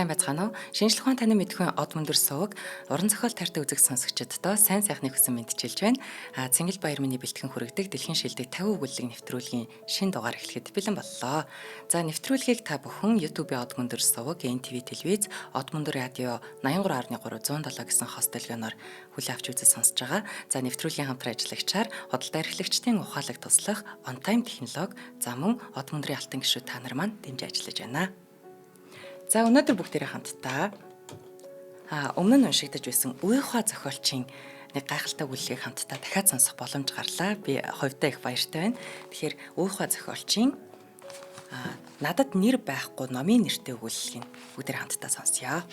Сайн байцгаана уу? Шинжлэх ухаан таны мэдхүйн од мөндөр суваг уран зохиол тартай үзэг сонсогчдод сайн сайхны хүсэн мэндчилж байна. Цэнгэл баяр миний бэлтгэн хүргэдэг дэлхийн шилдэг 50 өгүүлэг нэвтрүүлгийн шин дугаар эхлэхэд бэлэн боллоо. За нэвтрүүлгийг та бүхэн YouTube-ийн од мөндөр суваг, NTV телевиз, од мөндөр радио 83.3 107 гэсэн хост долгионоор хүлээн авч үзэж сонсож байгаа. За нэвтрүүлгийн хамтран ажиллагчаар худалдаа эрхлэгчдийн ухаалаг туслах on time технологи, за мөн од мөндрийн алтан гишүүд та нар маань дэмжиж ажиллаж байна. За өнөөдөр бүгдээрээ хамтдаа өмнө нь уншигдаж байсан Уйхуа зохиолчийн нэг гайхалтай өгүүллэгийг хамтдаа дахиад сонсох боломж гарлаа. Би хувьдаа их баяртай байна. Тэгэхээр Уйхуа зохиолчийн надад нэр байхгүй номын нэртэй өгүүллэгийг бүгдээрээ хамтдаа сонсъё.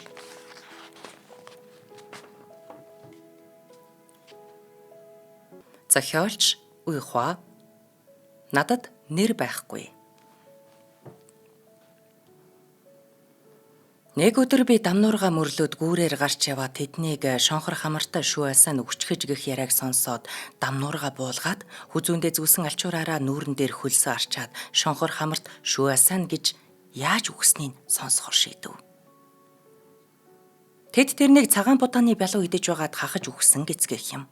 Зохиолч Уйхуа надад нэр байхгүй. Нэг өдөр би дамнуурга мөрлөөд гүүрээр гарч яваа тэднийг шонхор хамартай шүү альсаа нүгчгэж гэх яриаг сонсоод дамнуурга буулгаад хүзүүндээ зүүсэн алчуураараа нүүрэн дээр хөлсөө арчаад шонхор хамарт шүү альсаа гэж яаж үгснийг сонсохор шийдэв. Тэд тэрнийг цагаан будааны бялуу идэж байгаад хахаж үхсэн гэцгээх юм.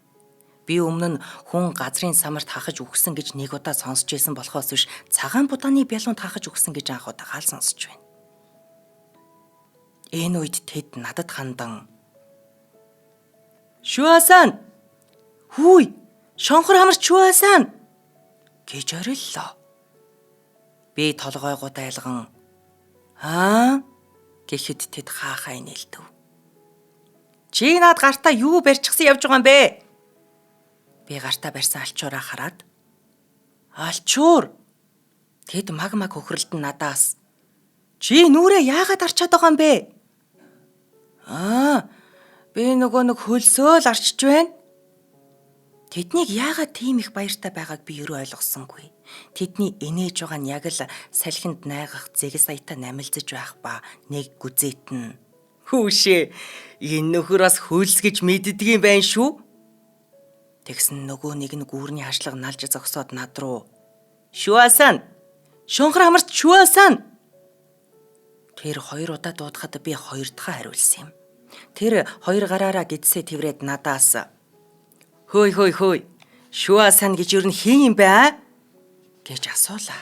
Би өмнө нь хүн газрын самарт хахаж үхсэн гэж нэг удаа сонсч байсан болохоос биш цагаан будааны бялуунд хахаж үхсэн гэж анх удаага л сонсч байна. Энэ үед тэд надад хандан "Шүасан! Хүй! Шонхор хамарч шүасан!" гэж ориллоо. Би толгойгоо дайлган "Аа?" гэхэд тэд хаахай нээлдэв. "Чи над гартаа юу барьчихсан явж байгаа юм бэ?" Би гартаа барьсан алчуураа хараад "Алчуур!" Тэд маг маг хөхрөлдөн надаас "Чи нүрээ яагаад арчаад байгаа юм бэ?" "Аа, би нөгөө нэг хөлсөө л арчиж байна." Тэднийг яагаад тийм их баяртай байгааг би ерөө ойлгосонгүй. Тэдний инээж байгаа нь яг л салхинд найгах зэгс аятаа намилзаж байх ба нэг гүзээт нь. "Хүүшээ, энэ нөхөр бас хөлс гэж мэддэг юм байна шүү." Тэгсэн нөгөө нэг нь гүүрний хашлага налж зогсоод над руу "Шүасан! Шонхор хамарч шүасан!" Тэр хоёр удаа дуудахад би хоёр дахь хариулсан юм. Тэр хоёр гараараа гидсээ тэрврээд надаас "Хөөй хөөй хөөй. Шүасан гэж юу н хин юм бэ аа?" гэж асуулаа.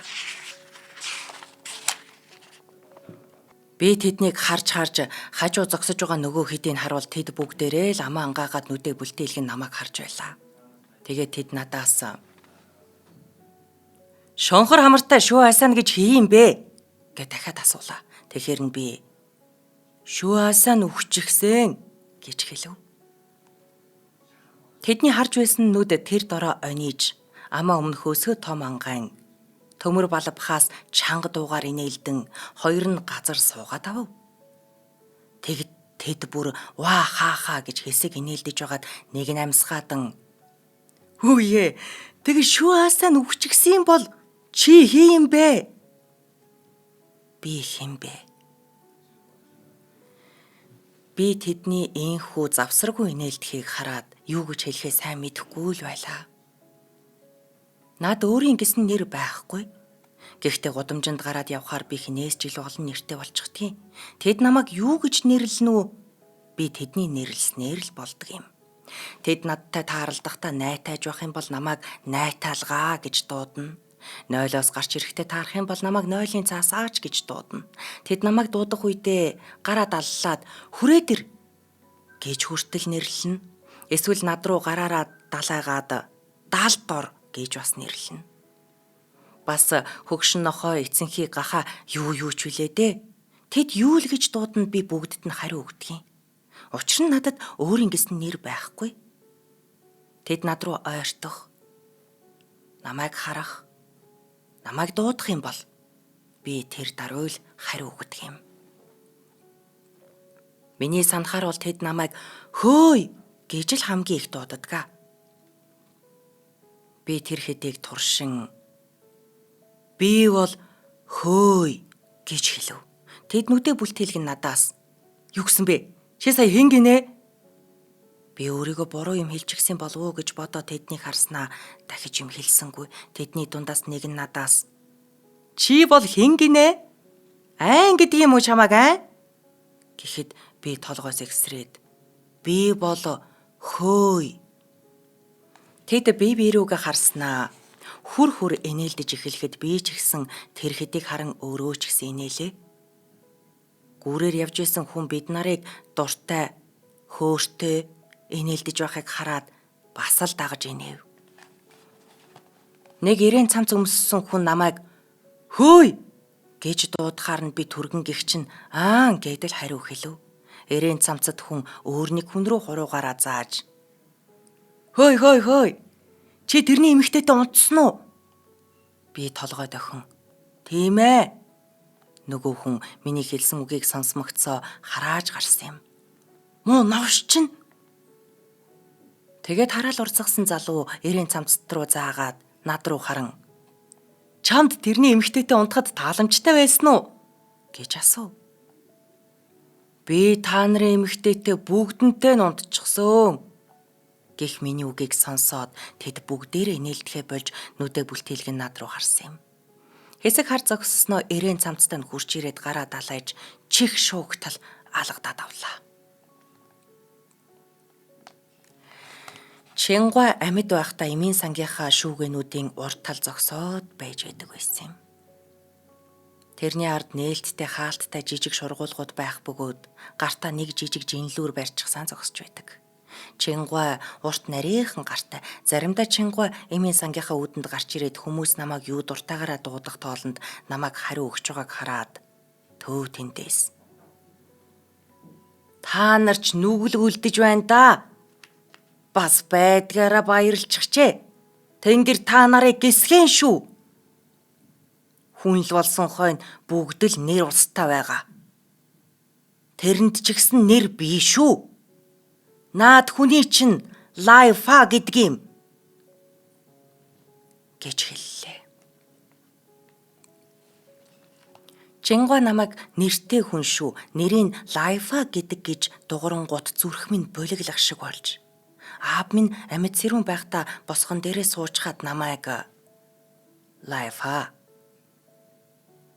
Би тэднийг харж харж хажуу зогсож байгаа нөгөө хэдийг харуул тэд бүгдээрээ л амаа ангаагаад нүдээ бүлтээлгэн намайг харж байлаа. Тэгээд тэд надаас "Шонхор хамартай шүасан гэж хин юм бэ?" гэж дахиад асуулаа. Тэгэхээр нь би "Шүасан үхчихсэн" гэж хэлв. Тэдний харж байсан нүд тэр дороо ониж амаа өмнөхөөсөө том ангаан төмөр балбахаас чанга дуугаар инээлдэн хоёр нь газар суугаад авав. Тэгэд тэд бүр ваа хаа хаа гэж хэсэг инээлдэж байгаад нэг нь амьсгаадан "Хүүе, тэг шүасан үхчихсэн бол чи хий юм бэ?" Би хэн бэ? Би тэдний энхүү завсаргүй инээлдэхийг хараад юу гэж хэлэхээ сайн мэдэхгүй л байлаа. Над өөрийн гэсэн нэр байхгүй. Гэхдээ гудамжинд гараад явхаар би хинээс ч илүү олон нэртэй болчихдгийн. Тэд намайг юу гэж нэрлэнэ үү? Би тэдний нэрлснээр л болдог юм. Тэд надтай тааралдахдаа найтайж байх юм бол намайг найтаалгаа гэж дуудана. Нойлоос гарч ирэхдээ таарах юм бол намайг нойлын цаасаач гэж дуудана. Тэд намайг дуудах үедээ гараа даллаад хүрээд ир гэж хүртэл нэрлэнэ. Эсвэл над руу гараараа далайгаад даалд ор гэж бас нэрлэнэ. Бас хөгшин нохой эцэнхий гахаа юу юу ч үлээ дээ. Тэд юу л гэж дуудана би бүгдд нь хариу өгдөг юм. Учир нь надад өөрийн гэсэн нэр байхгүй. Тэд над руу ойртох, намайг харах, намайг дуудах юм бол би тэр даруй л хариу өгдөг юм. Миний санахаар бол тэд намайг "Хөөй" гэж л хамгийн их дууддаг. Би тэр хэдийг туршин би бол "Хөөй" гэж хэлв. Тэд нүдээ бүлтээлгэн надаас "Юу гэсэн бэ? Чи сая хэн гинэ?" Би өөрийгөө буруу юм хэлчихсэн болов уу гэж бодоо тэднийг харснаа дахиж юм хэлсэнгүй. Тэдний дундаас нэг нь надаас "Чи бол хэн гинэ? Айн гэдэг юм уу чамайг аа?" Гэхэд би толгоос эксрээд би бол хөөй. Тэд бие бие рүүгээ харснаа хүр хүр инээлдэж эхлэхэд би ч гэсэн тэр хэдийг харан өөрөө ч гэсэн инээлээ. Гүүрээр явж исэн хүн бид нарыг дуртай, хөөртэй инээлдэж байхыг хараад бас л дагаж инээв. Нэг эрээн цамц өмссөн хүн намайг "Хөөй!" гэж дуудахаар нь би түргэн гих чинь "Аа" гэдэл хариу хэлв. Эрээн цамцад хүн өөр нэг хүн рүү хуруугаараа зааж "Хөөй хөөй хөөй! Чи тэрний эмэгтэйтэй унтсан уу?" Би толгой дохин. "Тийм ээ." Нөгөө хүн миний хэлсэн үгийг сонсмогцоо харааж гарсан юм. "Муу новш чинь." Тэгээд хараал урсгасан залуу эрээн цамцд руу заагаад над руу харан "Чамд тэрний эмэгтэйтэй унтахад тааламжтай байсан уу?" гэж асуув. "Би та нарын эмэгтэйтэй бүгдэнтэй нь унтчихсан" гэх миний үгийг сонсоод тэд бүгдээрээ инээлдэхээ болж нүдэ бүлтийлгэн над руу харсан юм. Хэсэг хар зогссноо эрээн цамцтай нь хурж ирээд гараа далайж чих шуугтал алгадаад авлаа. Чингуай амьд байхдаа эмийн сангийнхаа шүүгэнүүдийн урд тал зогсоод байж байдаг байсан юм. Тэрний ард нээлттэй хаалттай жижиг шургуулгууд байх бөгөөд гартаа нэг жижиг жинлүүр барьчихсан зогсож байдаг. Чингуай урт нарийнхан гартай. Заримдаа Чингуай эмийн сангийнхаа үүдэнд гарч ирээд хүмүүс намайг юу дуртайгаараа дуудах тоолонд намайг хариу өгч байгааг хараад төв тэндээс "Та нар ч нүгэл үлдэж байна да. Бас байдгаараа баярлчихжээ. Тэнгэр та нарыг гисгэн шүү. Хүн л болсон хойно бүгд л нэр устай байгаа. Тэрэнд ч гэсэн нэр бий шүү. Наад хүний чинь Лайфа гэдэг юм" гэж хэллээ. Чингуай намайг нэртэй хүн шүү. Нэрийг Лайфа гэдэг гэж дуурангуут зүрх минь булиглах шиг болж. Аав минь амьд сэрүүн байхдаа босгон дээрээ суучхаад намайг "Лайфа.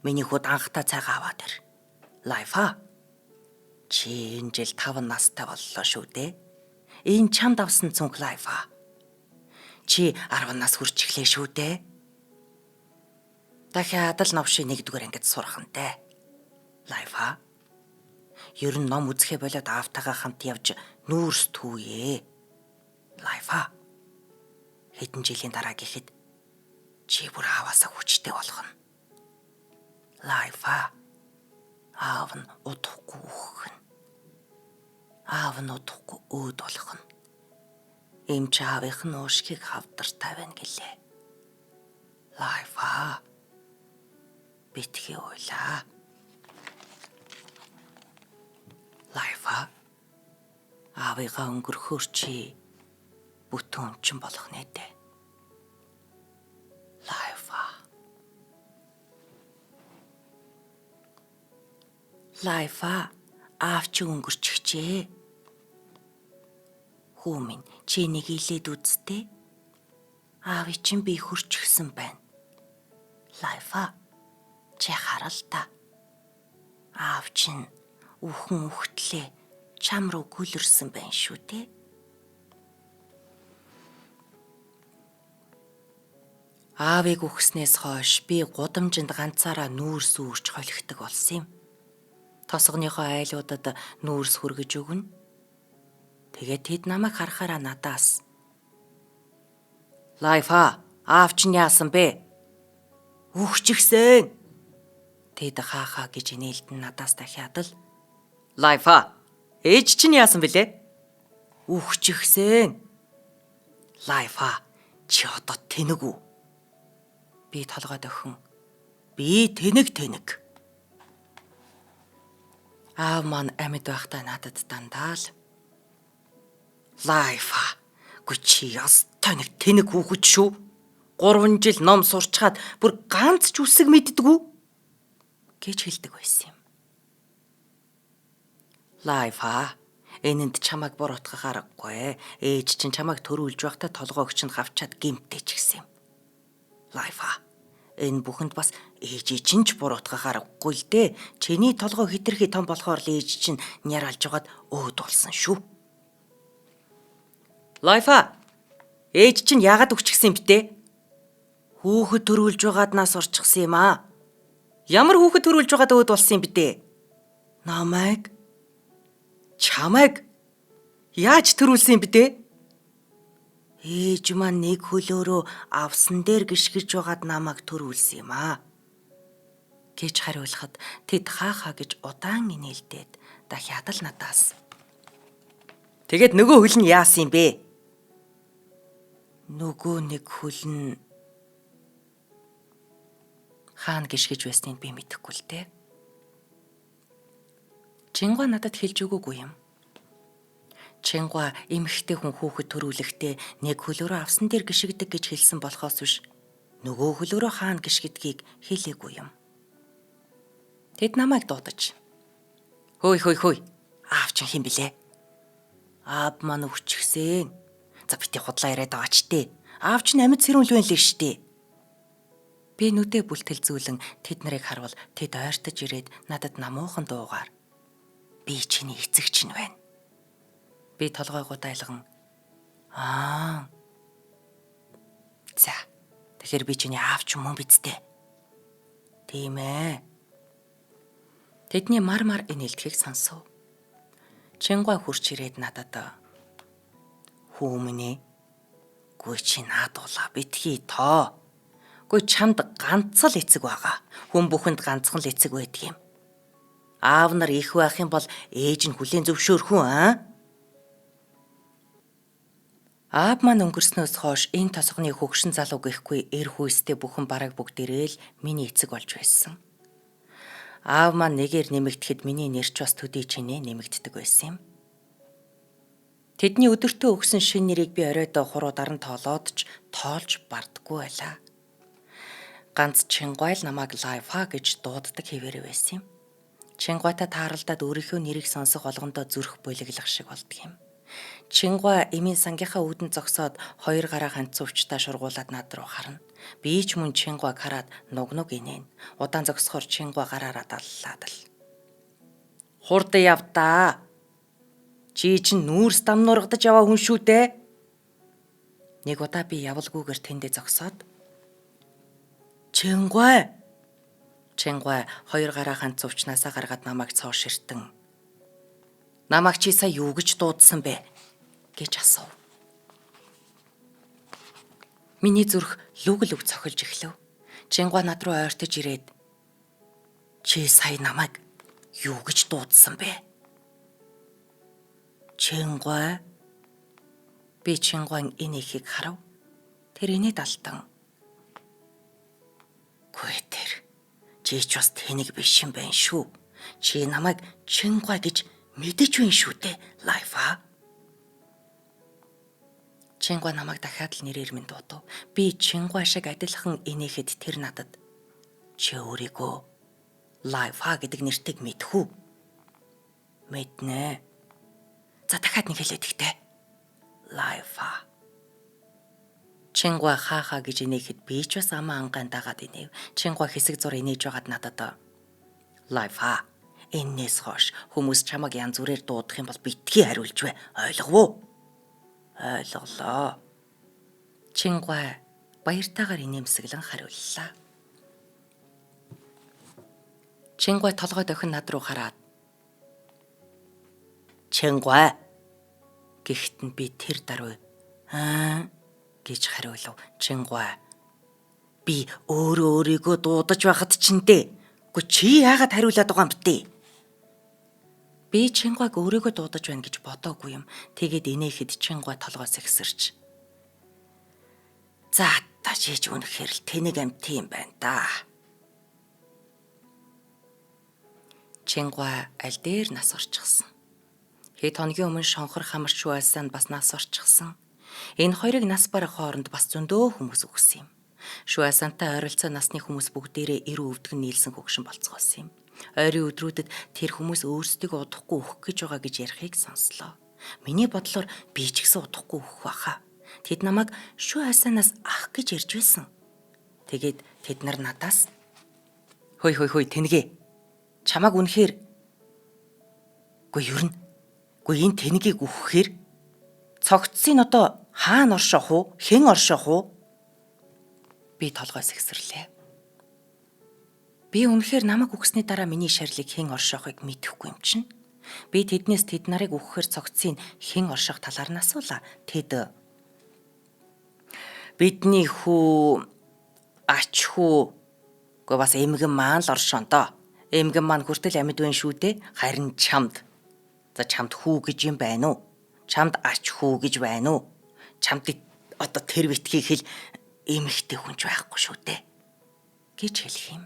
Миний хүүд анхтаа цайгаа аваад ир. Лайфа. Чи энэ жил 5 настай боллоо шүү дээ. Энэ чамд авсан цүнх Лайфа. Чи 10 нас хүрчихлээ шүү дээ. Дахиад л новшийн 1-р ангид сурах нь дээ. Лайфа. Ер нь ном үзэхээ болоод аавтайгаа хамт явж нүүрс түүе. Лайфа. Хэдэн жилийн дараа гэхэд чи бүр ааваасаа хүчтэй болох нь. Лайфа. Аав нь удахгүй үхэх нь. Аав нь удахгүй өөд болох нь. Эмч аавынх нь уушгийг хавдартай байна гэлээ. Лайфа. Битгий уйлаа. Лайфа. Аавыгаа өнгөрөхөөр чи бүтэн өмчин болох нэ дээ. Лайфа. Лайфа. Аав чи өнгөрчихжээ. Хүү минь чи нэг илээд үзтээ. Аавыг чинь би хөрчихсөн байна. Лайфа. Чи харал та. Аав чинь үхэн үхтлээ чам руу гүлэрсэн байна шүү дээ. Аавыг үхснээс хойш би гудамжинд ганцаараа нүүрс үүрч холигддог болсон юм. Тосгоныхоо айлуудад нүүрс хүргэж өгнө. Тэгээд тэд намайг харахаараа надаас "Лайфа, аав чинь яасан бэ?" "Үхчихсэн." Тэд хаахаа гэж инээлдэн надаас дахиад л "Лайфа, ээж чинь яасан бilé?" "Үхчихсэн." "Лайфа, чи одоо тэнэг үү?" Би толгой дохин. "Би тэнэг тэнэг." Аав маань амьд байхдаа надад дандаа л "Лайфа, гү чи ёстой нэг тэнэг хүүхэд шүү. 3 жил ном сурчхаад бүр ганц ч үсэг мэддэггүй" гэж хэлдэг байсан юм. Лайфа, энэнд чамайг буруутгах аргагүй. Ээж чинь чамайг төрүүлж байхдаа толгой өгч нь хавчаад гимтээч гэсэн юм. Лайфа, Энэ бүхэнд бас ээжий чинь ч буруутгах аргагүй л дээ. Чиний толгой хитрхи том болохоор л ээж чинь няр алж байгаад өөд болсон шүү. Лайфа. Ээж чинь яагаад өгчихсэн юм бэ? Хүүхэд төрүүлж байгаад нас орчихсон юм аа. Ямар хүүхэд төрүүлж байгаад өөд болсон юм бэ? Намайг чамайг яаж төрүүлсэн юм бэ? Ээж маань нэг хөлөөрөө авсан дээр гიშгэж байгаад намайг төрүүлсэн юм аа гэж хариулахад тэд хаахаа гэж удаан инээлдээд дахиад л надаас. Тэгээд нөгөө хөл нь яасан юм бэ? Нөгөө нэг хөл нь хаана гიშгэж байсныг би мэдэхгүй л дээ. Чингуа надад хэлж өгөөгүй юм. Чингуа эмэгтэй хүн хүүхэд төрүүлэхдээ нэг хөлөөрөө авсан дээр гიშгдэг гэж хэлсэн болохоос биш нөгөө хөлөөрөө хаана гიშгдгийг хэлээгүй юм. Тэд намайг дуудаж. "Хөөй хөөй хөөй. Аав чинь хэн блэ?" "Аав маань өвчихсэн. За бити худлаа яриад байгаа ч тээ. Аав чинь амьд сэрүүн л байна лээ штэ." Би нүдэ бүлтэл зүүлэн тэд нарыг харвал тэд ойртож ирээд надад намуухан дуугаар "Би чиний эцэг чинь байна." Би толгойгоо дайлган "Аа. За. Тэгэхээр би чиний аав ч мөн биз дээ." "Тийм ээ." Тэдний мар мар инээлдэхийг сонсов. Чингуа хурч ирээд надад "Хүүмнэ. Гүй чи наадуулаа битгий тоо. Гүй чамд ганц л эцэг байгаа. Хүн бүхэнд ганцхан л эцэг байдаг юм. Аав нар их байх юм бол ээж нь хүлээн зөвшөөрөх үү аа?" Аав маань өнгөрснөөс хойш энэ тосгоны хөгшин залуу гэхгүй эр хүйстэй бүхэн бараг бүгдээрээ л миний эцэг болж байсан. Аав маань нэгээр нэмэгдэхэд миний нэр ч бас төдий чинээ нэмэгддэг байсан юм. Тэдний өдөртөө өгсөн шин нэрийг би оройдоо хуруу даран тоолоод ч тоолж бардаггүй байлаа. Ганц Чингуай л намайг Лайфа гэж дууддаг хэвээрээ байсан юм. Чингуайтай тааралдаад өөрийнхөө нэрийг сонсох болгондоо зүрх булиглах шиг болдог юм. Чингуа эмийн сангийнхаа үүдэнд зогсоод хоёр гараа ханцуувчдаа шургуулад над руу харна. Би ч мөн Чингуаг хараад нуг нуг инээн. Удаан зогсохоор Чингуа гараараа даллаад л. "Хурд явдаа. Чи чинь нүүрс дамнуургадаж яваа хүн шүү дээ." Нэг удаа би явалгүйгээр тэндээ зогсоод "Чингуай." Чингуай хоёр гараа ханцуувчнаасаа гаргаад намайг цоо ширтэн. "Намайг чи сая юу гэж дуудсан бэ?" гэж асуув. Миний зүрх лүг лүг цохилж эхлэв. Чингуа над руу ойртож ирээд "Чи сая намайг юу гэж дуудсан бэ?" "Чингуай." Би Чингуайн энэ ихийг харав. Тэр инээд алтан. "Гүй тэр. Чи ч бас тэнэг биш юм байна шүү. Чи намайг Чингуай гэж мэдэж байна шүү дээ, Лайфа." Чингуа намайг дахиад л нэрээр минь дуудав. Би Чингуа шиг адилхан инээхэд тэр надад "Чи өөрийгөө Лайфа гэдэг нэртэйг мэдэх үү?" "Мэднэ." "За дахиад нэг хэлээд ихтэй." "Лайфа." Чингуа хаахаа гэж инээхэд би ч бас амаа ангаан дагаад инээв. Чингуа хэсэг зур инээж байгаад надад "Лайфа, эннээс хойш хүмүүс чамайг янз бүрээр дуудах юм бол битгий хариулж бай. Ойлгов уу?" "Ойлголоо." Чингуа баяртайгаар инээмсэглэн хариуллаа. Чингуа толгой дохин над руу хараад "Чингуа" гэхэд нь би тэр даруй "Аа" гэж хариулав. Чингуа "Би өөрөө өөрийгөө дуудаж байхад чинь дээ. Үгүй чи яагаад хариулаад байгаа юм бэ? Би Чингуаг өөрийгөө дуудаж байна гэж бодоогүй юм. Тэгээд инээхэд Чингуа толгоос ихсэрч. "За та чийж үнэхээр л тэнэг амт юм байна да." Чингуа аль дээр нас орчихсон. Хэд хоногийн өмнө шонхор хамар шүүальсаа бас нас орчихсон. Энэ хоёрыг нас барах хооронд бас зөндөө хүмүүс үхсэн юм. Шүүальсантай ойролцоо насны хүмүүс бүгдээрээ 90 өвдгөн нийлсэн хөгшин болцгоосон юм. Ойрын өдрүүдэд тэр хүмүүс өөрсдийгөө удахгүй өөхөх гэж байгаа гэж ярихыг сонслоо. Миний бодлоор би ч гэсэн удахгүй өөхөх байхаа. Тэд намайг шүү хасанаас ах гэж ярьж байсан. Тэгээд тэд нар надаас хөөй хөөй хөөй тэнгээ. Чамаг үнэхээр Гүй ер нь гүй энэ тэнгийг үхэхээр цогцсыг одоо хаана орших уу? Хэн орших уу? Би толгой сэгсэрлээ. Би үнэхээр намайг үхсний дараа миний шарлыг хэн оршоохыг мэдэхгүй юм чинь. Би тэднээс тэд нарыг үхэхээр цогцсыг хэн орших талаар нь асуулаа. Тэд бидний хүү ач хүү гүй бас эмгэн маань л оршоон доо. Эмгэн маань хүртэл амьд байна шүү дээ. Харин чамд. За чамд хүү гэж юм байна уу? Чамд ач хүү гэж байна уу? Чамд одоо тэр битгий хэл эмэгтэй хүн ч байхгүй шүү дээ гэж хэлэх юм.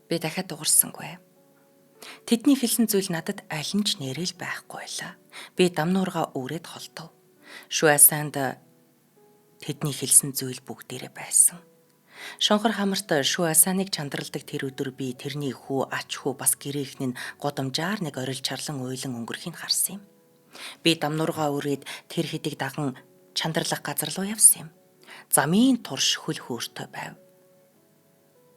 Би дахиад дуурсангүй. Тэдний хэлсэн зүйл надад аль нь ч нэрэл байхгүй байлаа. Би дамнуурга үрээд холдов. Шүасанд тэдний хэлсэн зүйл бүгдээрээ байсан. Шонхор хамарт Шүасаныг чандралдаг тэр өдөр би тэрний хүү, ач хүү бас гэрээхэн нь гудамжаар нэг орил чарлан уйлан өнгөрөхийг харсан юм. Би дамнуурга үрээд тэр хэдийг даган чандралах газар руу явсан юм. Замын турш хөл хөөртэй байв.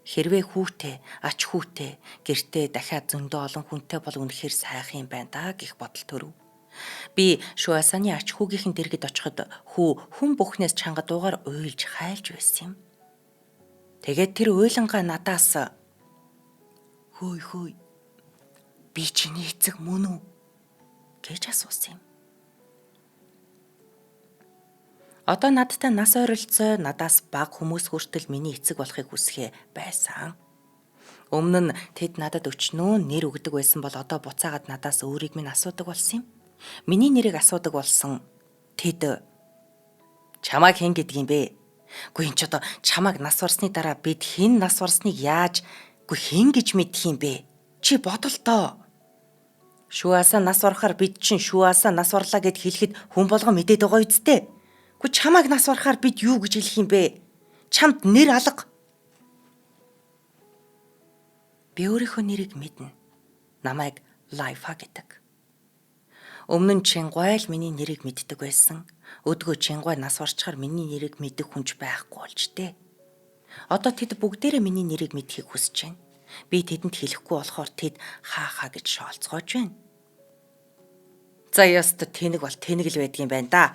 Хэрвээ хүүтэй, ач хүүтэй, гэртээ дахиад зөндөө олон хүнтэй бол үнэхээр сайхан юм байна даа гэх бодол төрөв. Би Шуасаны ач хүүгийнхэн дэргэд очиход хүү хүн бүхнээс чанга дуугаар уйлж хайлж байсан юм. Тэгээд тэр уйлангаа надаас хөөй хөөй би чиний эцэг мөн үү гэж асуусан юм. Одоо надтай нас ойролцоо надаас бага хүмүүс хүртэл миний эцэг болохыг хүсхээ байсан. Өмнө нь тэд надад өчнөө нэр өгдөг байсан бол одоо буцаагаад надаас өөрийг минь асуудаг болсон юм. Миний нэрийг асуудаг болсон. Тэд чамайг хэн гэдэг юм бэ? Үгүй энэ ч одоо чамайг нас барсны дараа бид хэн нас барсныг яаж үгүй хэн гэж мэдэх юм бэ? Чи бодолтоо. Шүүасаа нас барахаар бид чинь шүүасаа нас барлаа гэд хэлэхэд хүн болгон мэдээд байгаа үсттэй. Үгүй чамайг нас барахаар бид юу гэж хэлэх юм бэ? Чамд нэр алга. Би өөрийнхөө нэрийг мэднэ. Намайг Лайфа гэдэг. Өмнө нь Чингуай л миний нэрийг мэддэг байсан. Өдгөө Чингуай нас барчхаар миний нэрийг мэдэх хүн ч байхгүй болж тээ. Одоо тэд бүгдээрээ миний нэрийг мэдхийг хүсэж байна. Би тэдэнд хэлэхгүй болохоор тэд хаа хаа гэж шоолцоож байна. За ёстой тэнэг бол тэнэг л байдгийн байна да.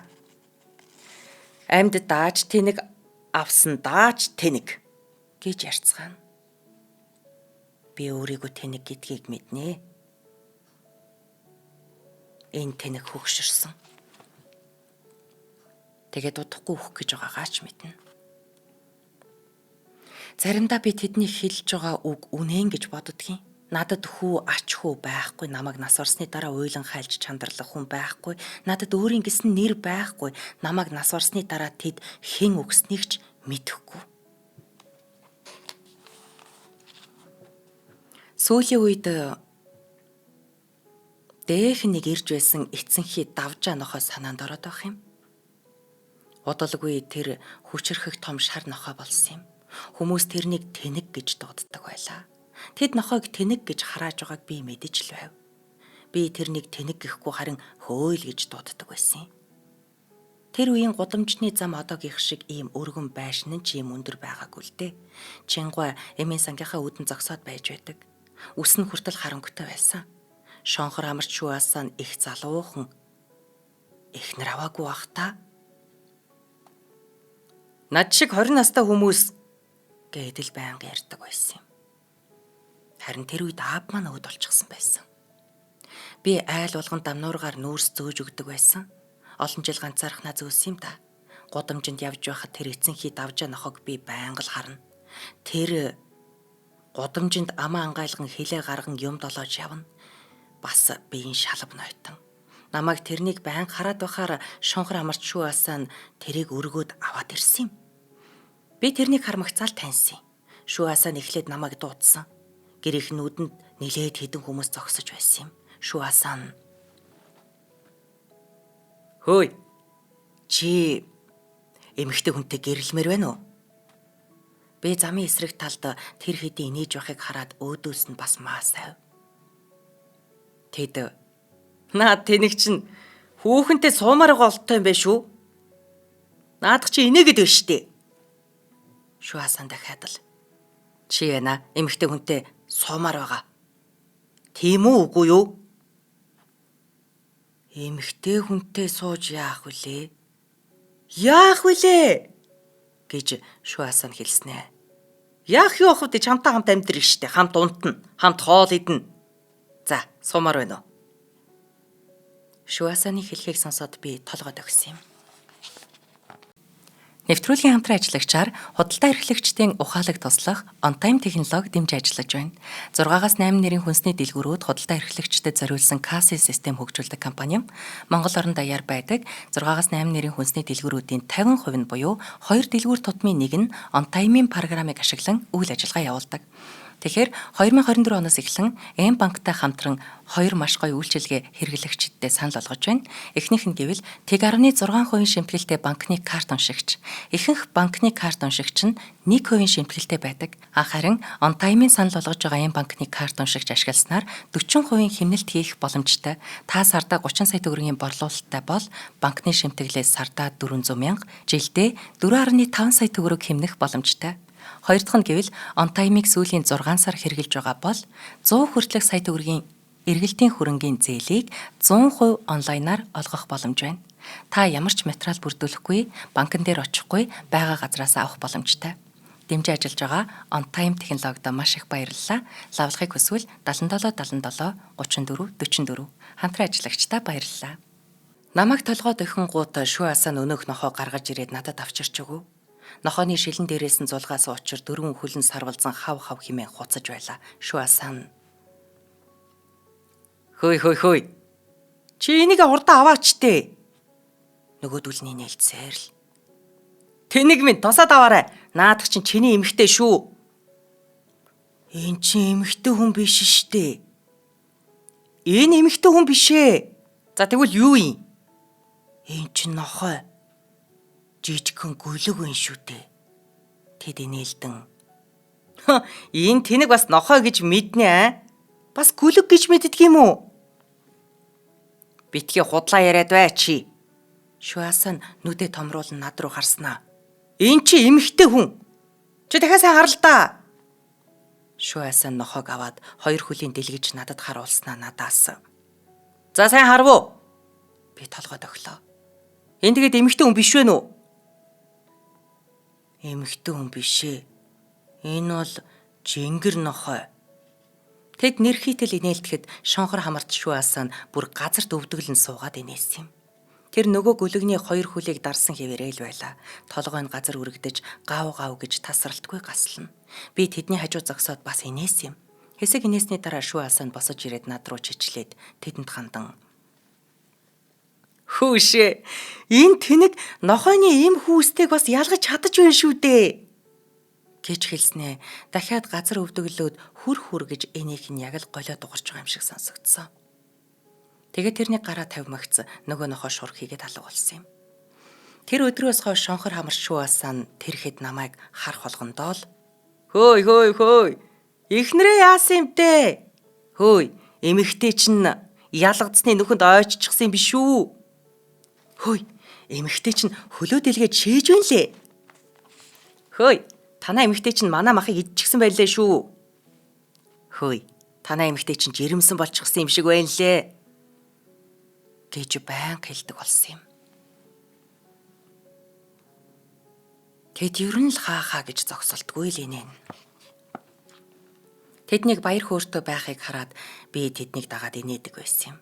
Амьд дааж тэнэг авсан дааж тэнэг гэж ярьцгаана. Би өөрийгөө тэнэг гэдгийг мэднэ. Энэ тэнэг хөгшөрсөн. Тэгээд удахгүй үхэх гэж байгаагаа ч мэднэ. Заримдаа би тэдний хэлж байгаа үг үнэн гэж боддгийн. Надад хүү ач хүү байхгүй, намайг нас барсны дараа уйлан хайлж чандралах хүн байхгүй, надад өөрийн гэсэн нэр байхгүй, намайг нас барсны дараа тэд хэн өгснийг ч мэдэхгүй. Сүүлийн үед дээхэн нэг ирж байсан эцэнхий давжаа нохой санаанд ороод байх юм. Удалгүй тэр хүчрхэг том шар нохой болсон юм. Хүмүүс тэрнийг тэнэг гэж дууддаг байлаа. Тэд нохойг тэнэг гэж харааж байгааг би мэдэж л байв. Би тэрнийг тэнэг гэхгүй харин хөөйл гэж дууддаг байсан юм. Тэр үеийн гудамжны зам одоогийнх шиг ийм өргөн байшин нь ч ийм өндөр байгаагүй л дээ. Чингуай эмийн сангийнхаа үүдэн зогсоод байж байдаг. Үс нь хүртэл харанхуйтай байсан. Шонхор амарч шүүасаа нь их залуухан эхнэр аваагүй бах та. Над шиг 20 настай хүмүүс гэдэл байнга ярьдаг байсан юм. Харин тэр үед аав маань өвд болчихсон байсан. Би айл болгон дамнуургаар нүүрс зөөж өгдөг байсан. Олон жил ганцаархнаа зөөсөн юм да. Гудамжинд явж байхад тэр эцэнхий давжаа нохог би байнга л харна. Тэр гудамжинд амаа ангайлган хилээ гарган юм долоож явна. Бас биеийн шалав нойтон. Намайг тэрнийг байнга хараад байхаар шонхор амарч шүү асаа нь тэрийг өргөөд аваад ирсэн юм. Би тэрнийг хармагцаал таньсан. Шүү асаа нь эхлээд намайг дуудсан. Гэрийнх нь нүдэнд нилээд хэдэн хүмүүс зогсож байсан юм. Шүү асаа нь хөөй чи эмэгтэй хүнтэй гэрлэмээр байна уу? Би замын эсрэг талд тэр хэдийн инээж байхыг хараад өөдөөс нь бас маасайв. Тэд наа тэнэг чинь хүүхэнтэй суумаар байгаа олттой юм байна шүү. Наадах чи инээгээд байна штэ. Шүасан дахиад л чи яана эмэгтэй хүнтэй суумаар байгаа. Тийм үү үгүй юу? Эмэгтэй хүнтэй сууж яах вүлээ? Яах вүлээ? Гэж Шүасан хэлснэ. Яах юу ах вэ? Чамтай хамт амьдрах штэ. Хамт унтна, хамт хоол идэнэ. За, суумаар байна уу? Шүасаны хэлхийг сонсоод би толгойд өгсөн юм. Нэвтрүүлгийн хамтран ажиллагчаар худалдаа эрхлэгчдийн ухаалаг туслах OnTime технологи дэмж ажиллаж байна. 6-аас 8 нэрийн хүнсний дэлгүүрүүд худалдаа эрхлэгчдэд зориулсан кассын систем хөгжүүлдэг компани юм. Монгол орон даяар байдаг 6-аас 8 нэрийн хүнсний дэлгүүрүүдийн 50% нь буюу 2 дэлгүүр тутмын нэг нь OnTime-ийн програмыг ашиглан үйл ажиллагаа явуулдаг. Тэгэхээр 2024 оноос эхлэн М банктай хамтран хоёр маш гоё үйлчилгээ хэрэглэгчдэд санал болгож байна. Эхнийх нь гэвэл 1.6% шимтгэлтэй банкны карт уншигч. Ихэнх банкны карт уншигч нь 1% шимтгэлтэй байдаг. Харин OnTime-ийн санал болгож байгаа М банкны карт уншигч ашигласнаар 40% хэмнэлт хийх боломжтой. Та сардаа 30 сая төгрөгийн борлуулалттай бол банкны шимтгэлээс сардаа 400 мянга, жилдээ 4.5 сая төгрөг хэмнэх боломжтой. Хоёр дахь нь гэвэл OnTime-ыг сүүлийн 6 сар хэрэглэж байгаа бол 100 хүртэлх сая төгрөгийн эргэлтийн хөрөнгийн зээлийг 100% онлайнаар олгох боломж байна. Та ямар ч материал бүрдүүлэхгүй, банкн дээр очихгүй байгаа газраас авах боломжтой. Дэмжин ажиллаж байгаа OnTime технологид маш их баярлалаа. Лавлахыг хүсвэл 77 77 34 44 хамтран ажиллагчдаа баярлалаа. Намайг толгойд өхөн гут шү асаа өнөөх нохоо гаргаж ирээд надад авчирч өгөв. Нохооны шилэн дээрээс нь зулгаас учир дөрвөн хөлн сарвалзан хав хав химээ хуцаж байла. Шү асан. Хөөй хөөй хөөй. Чи энийг хурдан аваач тээ. Нөгөөдөл нь нээлтсээр л. Тэнэг минь тусаад аваарай. Наадах чинь чиний эмэгтэй шүү. Эн чинь эмэгтэй хүн биш штэ. Энэ эмэгтэй хүн биш ээ. За тэгвэл юу юм? Эн чинь нохой. Жижигхэн гөлөг байна шүү дээ. Тэд инээлдэн. Энэ тэнэг бас нохой гэж мэднэ аа? Бас гөлөг гэж мэддэг юм уу? Битгий худлаа яриад бай чи. Шуасан нүдэ томруулан над руу харснаа. Эн чи эмэгтэй хүн. Чи дахиад сайн харал та. Шуасан нохойг аваад хоёр хөлийн дэлгэж надад харуулснаа надаас. За сайн харав уу? Би толгойд өглөө. Энэ тэгээд эмэгтэй хүн биш вэ нү? Эмэгтэй хүн биш ээ. Энэ бол жингэр нохой. Тэд нэрхийтэл инээлдэхэд шонхор хамарт шүүасан бүр газарт өвдөглөн суугаад инээсэн юм. Тэр нөгөө гөлөгний хоёр хөлийг дарсан хэвээрээ л байла. Толгой нь газар үрэгдэж гав гав гэж тасралтгүй гаслана. Би тэдний хажуу зогсоод бас инээсэн юм. Хэсэг инээсний дараа шүү асаанд босож ирээд над руу чичлээд тэдэнд хандан Хүүшээ. Энэ тэнэг нохойны им хүүстийг бас ялгаж чадаж байна шүү дээ гэж хэлснээ. Дахиад газар өвдөглөөд хүр хүр гэж энийх нь яг л голио дугарч байгаа юм шиг сонсогдсон. Тэгээд тэрний гараа тавимагц нөгөө нохоо шург хийгээд алга болсон юм. Тэр өдрөөс хойш шонхор хамар шүү асаан тэр хэд намайг харах болгондоо л хөөй хөөй хөөй эхнэрээ яасан юм бэ? Хөөй эмэгтэй чинь ялгадсны нүхэнд ойччихсан юм биш үү? Хөөй, эмэгтэй чинь хөлөө дэлгээд шээж байна лээ. Хөөй, танай эмэгтэй чинь манай махыг идчихсэн байлээ шүү. Хөөй, танай эмэгтэй чинь жирэмсэн болчихсон юм шиг байна лээ гэж байнга хэлдэг болсон юм. Тэд ер нь л хаа хаа гэж зогсолтгүй л инээн. Тэднийг баяр хөөртэй байхыг хараад би тэднийг дагаад инээдэг байсан юм.